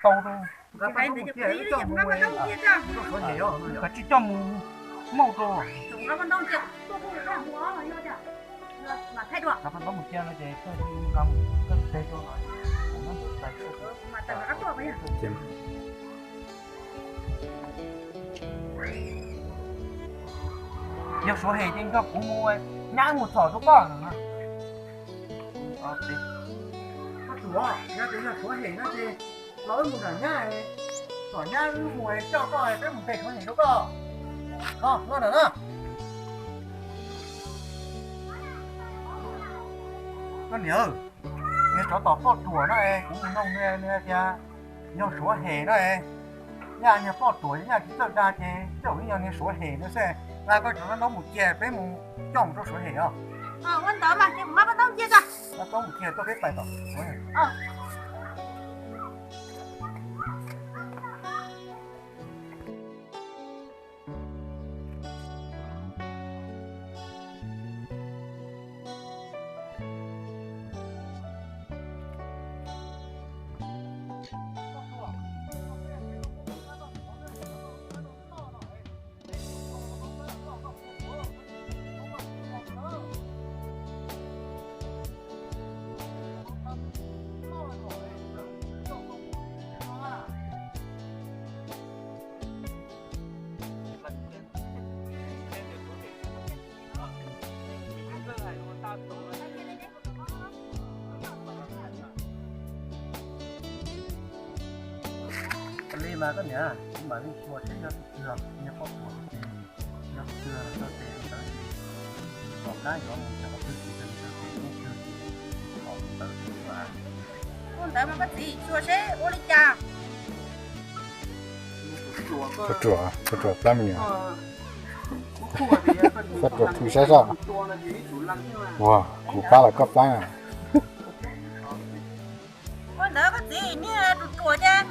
tau rau. Kav tsij coj mus, muaj rau. Mus cia no ces koj mus koj teg rau no. Yog Suav hem ces nrog kuv mus, nyab mus txhom rau koj no. Koj tuam, yog tias yog Suav hem no ces los wb mus nram nyab, txhom nyab wb mus coj koj peb mus teg Suav hem rau koj. Los ntawm no. Koj niam, niag tsov tom poj ruam no es kuv mus noog nws tias yog Suav hem no es, yog niag poj ruam yog tsis txawj dag ces tej zaum yog niag Suav hem no xwb. Nqa koj cov ntaub mus cia peb mus coj mus rau Suav hem os. Ua ntawd mas ces kuv nqa ntaub cia, nqa ntaub mus cia tuaj peb pais tom Suav hem. Li mas koj niam, kuv mam li xyuas seb yog tus twg, niag poj ruam, yog tus twg tau tes ntawd ces tom qab yuav mus cov qhov twg ces tes ntawd ces tus twg ces tom tus ntawd xwb. Ua ntawd mas koj txiv, xyuas seb ua li cas. Poj ruam, poj ruam plab me nyuam. Poj ruam thw saib soj. Ua, kuv plab los koj plab na. Ua ntawd koj txiv, niag ruam ruam ces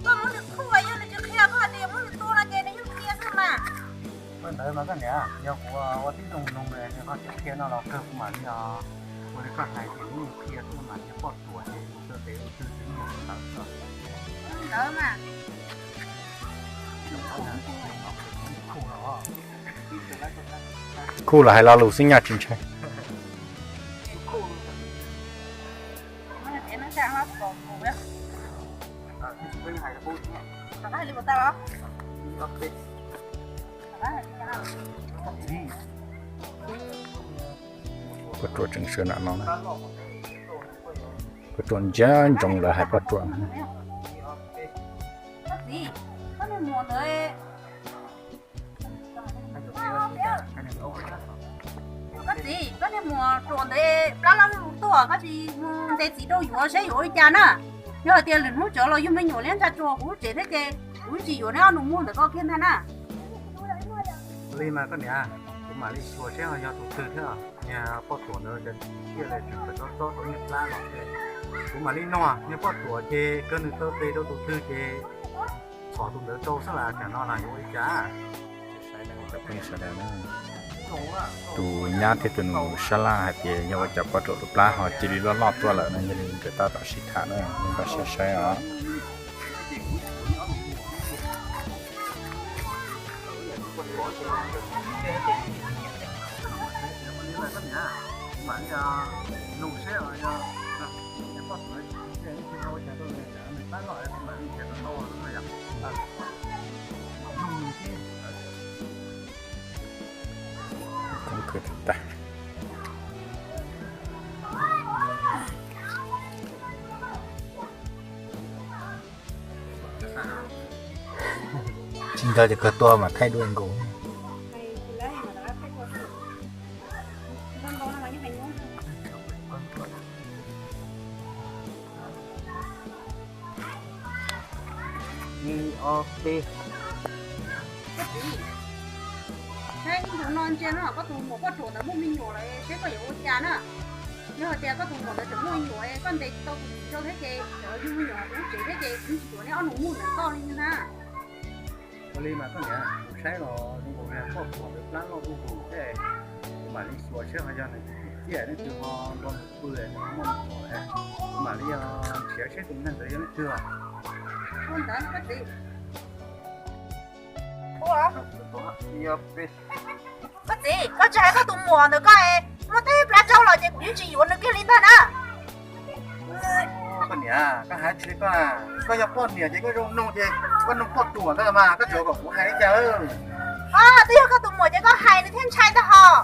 koj muab nws khuj, yog nws tsis qhia koj tias muab nws tua no ces nws yeej qhia xwb mas. Ua ntawd mas koj niam, yog kuv ua tib zoo noog nws ho tsis qhia no los kawg kuv mam li, ua li koj hais ces nws yeej qhia xwb mas, niag poj ruam ces tus twg tes tus twg ces yeej yog tus ntawd xwb. Ntawd mas. Khuj los hais lo lus xwb nyaj tsis ntshai. Poj ruam tseem sawv nram no na. Poj ruam ntsia ntsoov lawv hais poj ruam. Koj txiv, koj niag muam ruam ntawd plab loj loj tuaj, koj tsis mus ntes txiv rau yuav seb yuav ua li cas na. Yog hais tias lwm hnub tsov los yug me nyuam liab ntsa tsuag kuv lub tsev thiab ces kuv tsis yuav neb ob nus muag ntawm koj kiag ntag na. Li mas koj niam, kuv mam li xyuas seb ho yog tus twg thiab. Niag poj ruam ntawd cas tsis thiaj li tseem txawm txob txob rau niag plab los. Kuv mam li nug niag poj ruam ces kawg nws taw tes rau tus twg ces txhom tus ntawd rau xwb las, tsam no las yuav ua li cas. Tus nyab thiab tus nus sab laj hais tias yog ua cas poj ruam tus plab ho cia li loj loj tuaj lawm no, yog li nkawd tab tom sib tham na, nkawd sib saib os. Khwv tag. Tsis nco ces kawg tuaj mas thaij duaj nkaus. Saib ib ntus no ntsia no koj tus muam poj ruam ntawd muaj me nyuam lawm seb koj yuav ua cas na. Yog hais tias koj tus muam ntawd tseem muaj me nyuam, koj ntes tsis tau tus txiv rau thiab ces tseem yug me nyuam hauv kuv lub tsev thiab ces kuv tsis yuav neb ob nus muag ntawm koj li ntag. Ua li mas koj niam, kuv saib los zoo nkaus niag poj ruam ntawd plab loj zuj zus thiab, kuv mam li xyuas seb ho yog nws txiv leej twg ho nrog nws pw nws ho muaj me nyuam, kuv mam li nrhiav seb tus neeg ntawd yog leej twg os. Koj txiv, koj tsis hais koj tus muam ntawm koj es muaj tej plab tsaub los ces kuv yeej tsis yuav nws kiag li ntag na. Koj niam, koj hais tsis li koj, koj yog poj niam ces koj zoo noog ces koj noog poj ruam ntag mas, koj tsuas kom kuv hais li cas. Twb yog koj tus muam ces koj hais nws thiaj ntshai ntag hos.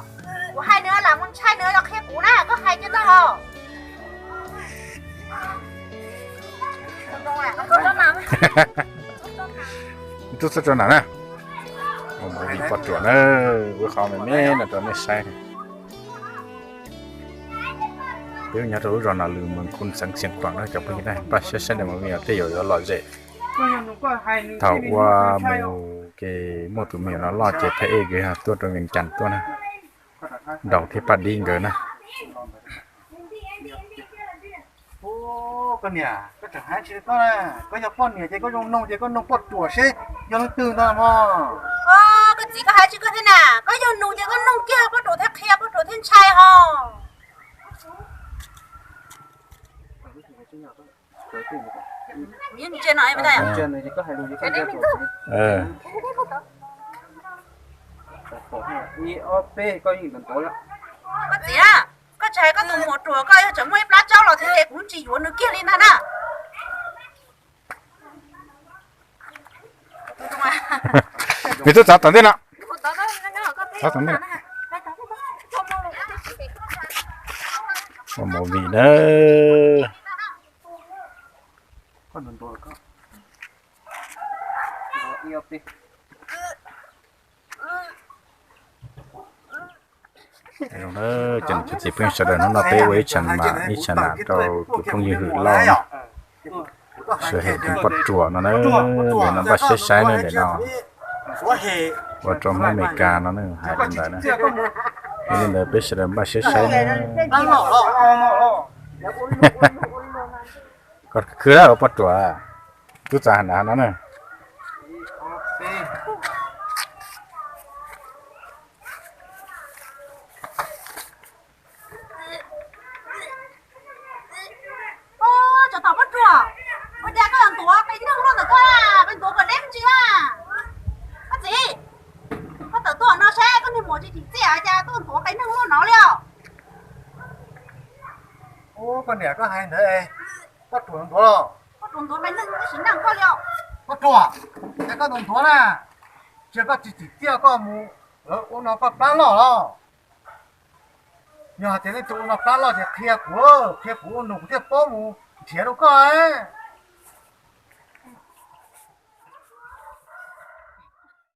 Kuv hais nws lam mus ntshai nws los qhia kuv na, koj hais kiag ntag hos. Tub txhob tso nam na. Mus vim poj ruam na, ua qhov me me no rau nej saib. Peb nyob rau lub zos no lwm mus kuj xeev xiam tuam na cov phooj ywg na, npaj siab saib mus vim tej yuav yuav lom zem. Thaum ua mus ces muaj tus me nyuam no loj ces pheej ej kws tuaj rau Vias Cas tuaj na, nraug thiab Paj Dib nkawd na. Koj niam, koj tseem hais tsis koj, koj yog poj niam ces koj zoo noog ces koj noog poj ruam seb yog leej twg ntag mog. Koj txiv, koj hais tsis koj thiab na, koj yog nus ces koj noog kiag poj ruam thiaj qhia, poj ruam thiaj ntshai hos. Koj txiv, koj tsis hais koj tus muam ruam, koj yog tseem muaj ib plab tsaub los thiab ces kuv tsis yuav nws kiag li ntag na. Nws twb txav tom ntej no. Txav tom ntej. Ua movie na. Cov niam cov txiv phooj ywg sawv daws, hnub no peb ua ib tsam mam ib tsam nam rau tus phooj ywg Hwm Lauj no, sawv hem tus poj ruam no na, nim no npaj siab saib ne, nim no ua rau Hmoob Amelikas no ne, hais li ntawd na. Yog li ntawd peb sawv daws npaj siab saib na. Koj khwv lawm poj ruam, tub txav hnav no na. Tsov tom poj ruam, ua cas koj yuav ntuav qe neeg luaj ntawm koj, koj ntuav kom deb me ntsis na. Koj txiv, koj tawm tuaj no saib koj niag muam tsis tsim txiaj cas tuaj ntuav qe neeg luaj no li os. Ub, koj niam, koj hais ntawd, poj ruam ntuav los? Poj ruam ntuav qe neeg, koj siv neeg koj li os. Poj ruam, cas koj ntuav ntuav na, tsis yog koj tsis tsim txiaj koj mus lawv ua no koj plab loj los? Yog hais tias leej twg ua no plab loj ces qhia kuv, qhia kuv ua nus kuv thiaj paub mus nrhiav rau koj.